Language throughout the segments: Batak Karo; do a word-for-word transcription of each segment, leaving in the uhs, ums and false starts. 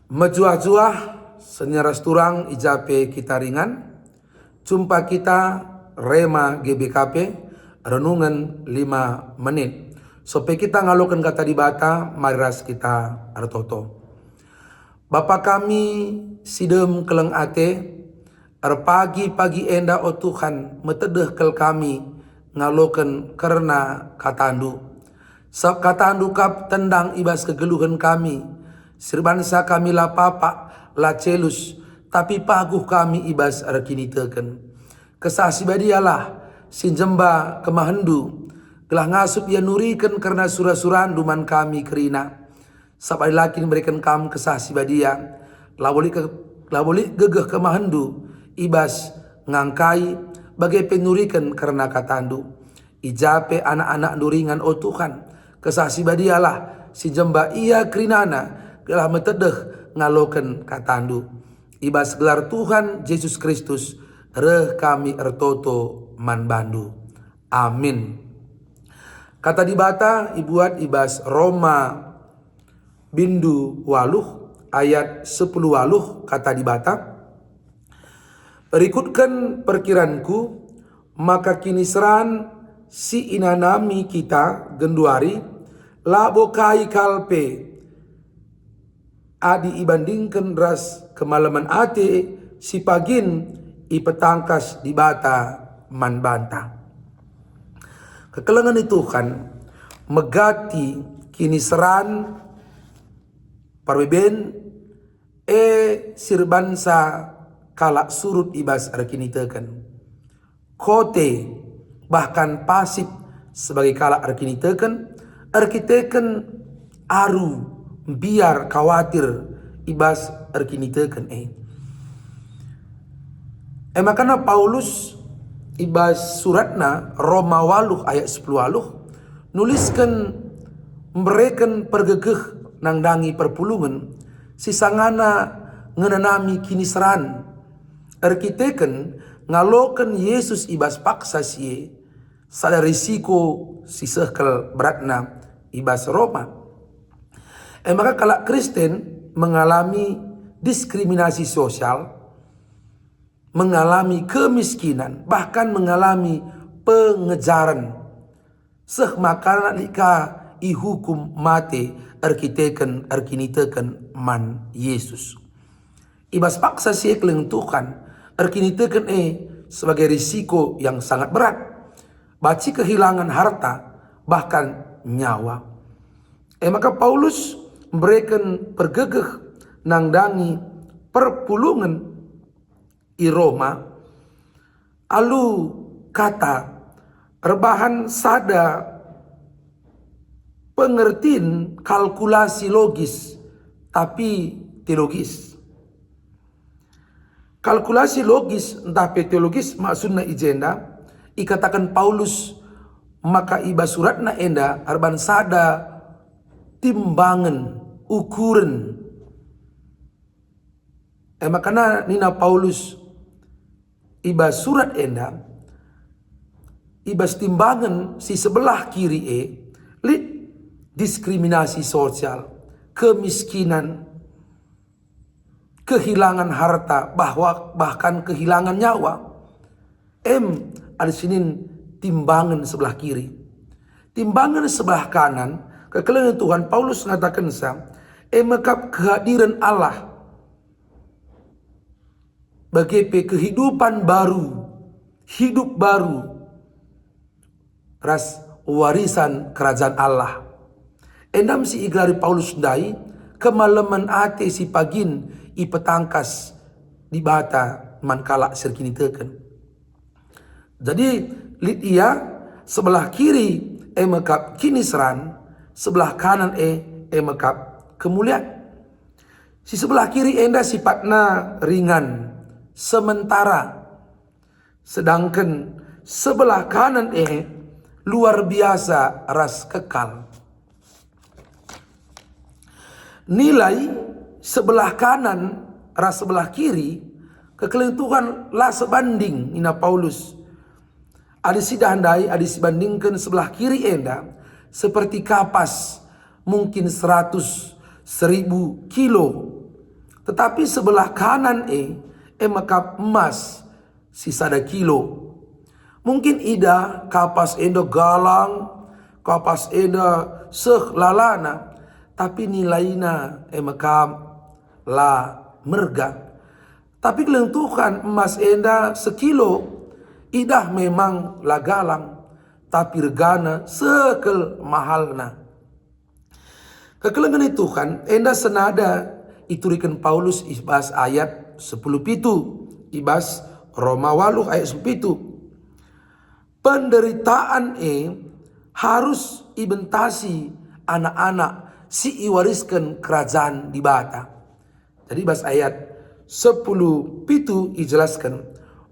Mejuah-juah, senina ras turang i ja pe kita ringan, jumpa kita Rema G B K P, renungen lima menit. Sope kita ngaloken Kata Dibata, mari ras kita ertoto. Bapa kami si dem keleng ate, erpagi-pagi enda, o Tuhan, metedeh kal kami ngaloken kerna KataNdu. Sabap KataNdu kap tendang i bas kegeluhen kami. Si erbansa kami la papak, la celus, tapi paguh kami i bas erkiniteken. Kesah Si Badialah si njemba kemahenNdu, gelah ngasup ia nuriken kerna sura-suraNdu man kami kerina. Sabap adi la kin ibereken Kam Kesah Si Badia, labo lit ke-, labo lit gegeh kemahenNdu i bas ngangkai, bage pe nuriken kerna KataNdu. I ja pe anak-anakNdu ringan, o Tuhan, Kesah Si Badialah si njemba ia kerinana, gelah metedeh ngaloken KataNdu. I bas gelar Tuhan Jesus Kristus reh kami ertoto man baNdu. Amin. Kata Dibata ibuat i bas Roma bindu waluh ayat sepuluh waluh, Kata Dibata, "Rikutken perkiranku, maka kiniseran si inanami kita genduari labo kai kal pe adi ibandingken ras kemalemen ate si pagin ipetangkas Dibata man banta." Kekelengen ni Tuhan megati kiniseran perbeben e si erbansa kalak surut i bas erkiniteken. Kote, bahkan pasip sebagai kalak erkiniteken, erkiniteken aru, mbiar, kawatir i bas erkiniteken e. E maka Paulus i bas suratna Roma waluh ayat sepuluh waluh nulisken, mbereken pergegeh nandangi perpulungen si sangana ngenanami kiniseran, erkiteken ngaloken Yesus i bas paksa si e, sada risiko si seh kal beratna i bas Roma. E maka kalak Kristen mengalami diskriminasi sosial, mengalami kemiskinan, bahkan mengalami pengejaren. Seh maka lit ka ihukum mate erkiteken erkiniteken man Yesus. I bas paksa si e, kekelengen Tuhan, erkiniteken e sebagai risiko yang sangat berat, banci kehilangan harta, bahkan nyawa. E maka Paulus mbereken pergegeh nandangi perpulungen i Roma alu kata erbahan sada pengertin kalkulasi logis, tapi teologis. Kalkulasi logis ntah pe teologis maksudna i jenda, ikataken Paulus maka i bas suratna enda erbahan sada timbangen, ukuren. E maka nina Paulus i bas surat enda, i bas timbangen si sebelah kiri e lit diskriminasi sosial, kemiskinan, kehilangan harta, bahwa bahkan kehilangan nyawa. Em, adi sinin timbangen sebelah kiri. Timbangen sebelah kanan, kekelengen Tuhan, Paulus ngatakensa, e mekap kehadiren Allah, bage pe kehidupan baru, hidup baru, ras warisan Kerajaan Allah. Enda me si igelari Paulus ndai kemalemen ate si pagin ipetangkas Dibata man kalak si erkiniteken. Jadi, lit ia, sebelah kiri e mekap kiniseran, sebelah kanan e, e mekap kemulian. Si sebelah kiri enda sifatna ringan, sementara, sedangken sebelah kanan e luar biasa ras kekal. Nilai sebelah kanan ras sebelah kiri kekelengen Tuhan la sebanding, nina Paulus. Adi sidah ndai, adi sibandingken sebelah kiri enda seperti kapas, mungkin seratus, seribu kilo. Tetapi sebelah kanan e, e mekap emas si sada kilo. Mungkin idah kapas enda galang, kapas enda seh lalana, tapi nilaina e mekap la merga. Tapi keleng Tuhan, emas enda sekilo, idah memang la galang, tapi regana seh kal mahalna. Kekelengen ni Tuhan enda senada ituriken Paulus i bas ayat sepuluh pitu, i bas Roma waluh ayat sepuluh pitu. Penderitaan e harus ibentasi anak-anak si iwarisken kerajaan Dibata. Jadi bas ayat sepuluh pitu ijelasken,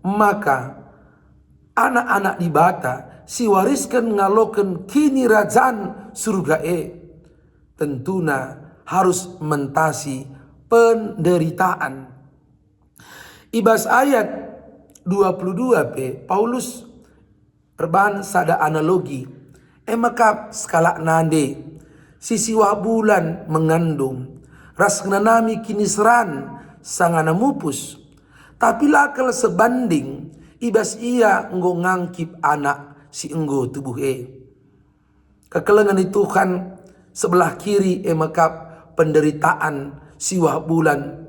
maka anak-anak Dibata si warisken ngaloken kinirajan Surga e, tentuna harus mentasi penderitaan. I bas ayat dua puluh dua pe Paulus erban sada analogi, e mekap sekalak nande si siwah bulan mengandung ras ngenanami kiniseran sangana mupus, tapi la kal sebanding i bas ia enggo ngangkip anak si enggo tubuh e. Kekelengen ni Tuhan, sebelah kiri e mekap penderitaan siwah bulan,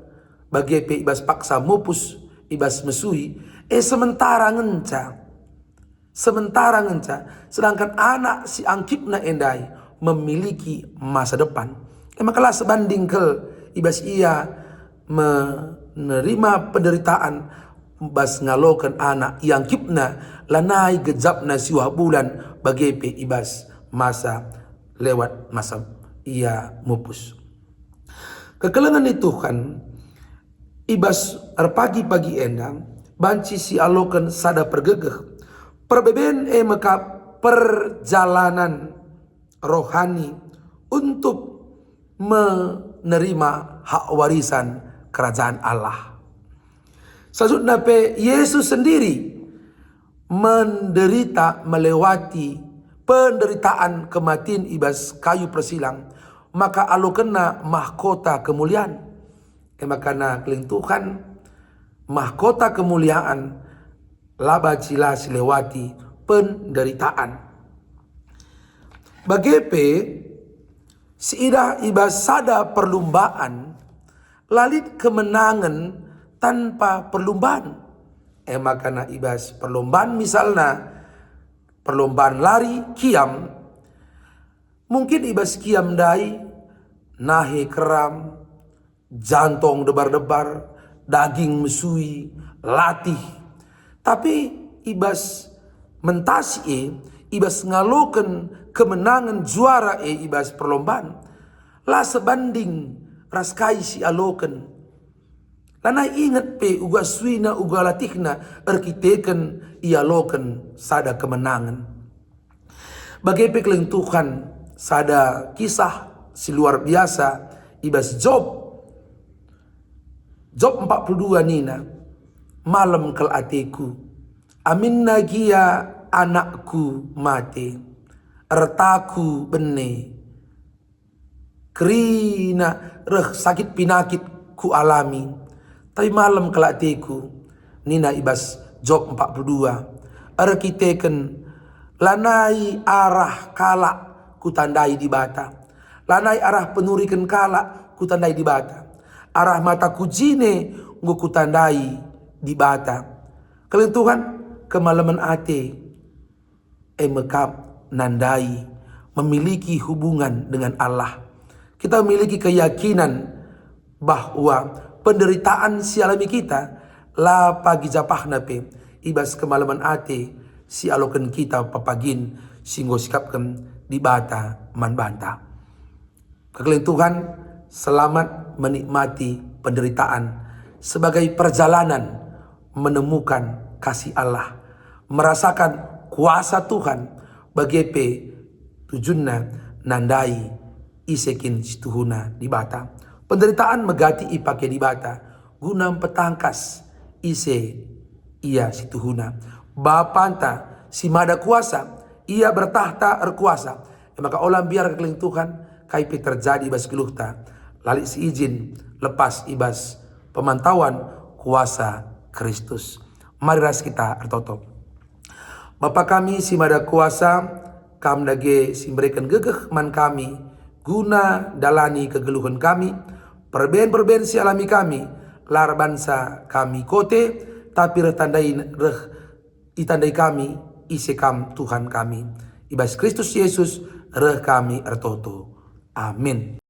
bage pe i bas paksa mupus, i bas mesui, e sementara ngenca. Sementara ngenca, sedangkan anak si angkipna endai memiliki masa depan. E maka la sebanding kal i bas ia menerima penderitaan bas ngaloken anak iangkipna, lanai gejapna siwah bulan, bage pe i bas masa lewat masa ia mupus. Kekelengen ni Tuhan, i bas erpagi-pagi enda banci sialoken sada pergegeh. Perbeben e mekap perjalanan rohani untuk menerima hak warisan Kerajaan Allah. Selanjutna pe Yesus sendiri menderita melewati penderitaan kematin i bas kayu persilang, maka alokenna mahkota kemulian. E maka na keling Tuhan, mahkota kemulian la banci la silewati penderitaan. Bage pe, siidah i bas sada perlumbaan, la lit kemenangen tanpa perlumbaan. E maka na i bas perlumbaan, misalna perlumbaan lari, kiam, mungkin i bas kiam ndai nahe keram, jantong debar-debar, daging mesui, latih. Tapi i bas mentasi e, i bas ngaloken kemenangen juara e i bas perlombaan, la sebanding ras kai si aloken. Lanai inget pe uga suina, uga latihna erkiteken ialoken sada kemenangen. Bage pe keling Tuhan, sada kisah si luar biasa i bas Job. Job empat puluh dua nina, "Malem kal ateku, aminna gia anakku mate, ertaku bene, kerina reh sakit pinakit kualami, tapi malem kal ateku," nina i bas Job empat puluh dua, erkiteken, "Lanai arah kalak kutandai Dibata, lanai arah penuriken kalak kutandai Dibata, arah mataku jine enggo kutandai Dibata." Keling Tuhan, kemalemen ate e mekap nandai memiliki hubungan dengan Allah. Kita memiliki keyakinan bahwa penderitaan si alami kita la pagi japahna pe i bas kemalemen ate si aloken kita pepagin si enggo sikapken Dibata man banta. Kekelengen Tuhan, selamat menikmati penderitaan sebagai perjalanan menemukan kasih Allah, merasakan kuasa Tuhan, bage pe tujunna nandai ise kin situhuna Dibata. Penderitaan megati ipake Dibata guna mpetangkas ise Ia situhuna. Bapanta si mada kuasa, Ia bertahta erkuasa. E maka ola mbiar kekelengen Tuhan, kai pe terjadi bas geluhta, La lit si ijin lepas i bas pemantauan kuasa Kristus. Mari ras kita ertoto. Bapa kami si mada kuasa, Kam dage si mereken gegeh man kami, guna dalani kegeluhen kami, perben-perben si alami kami, la erbansa kami kote, tapi reh tandai, reh itandai kami, ise Kam Tuhan kami. I bas Kristus Yesus reh kami ertoto. Amin.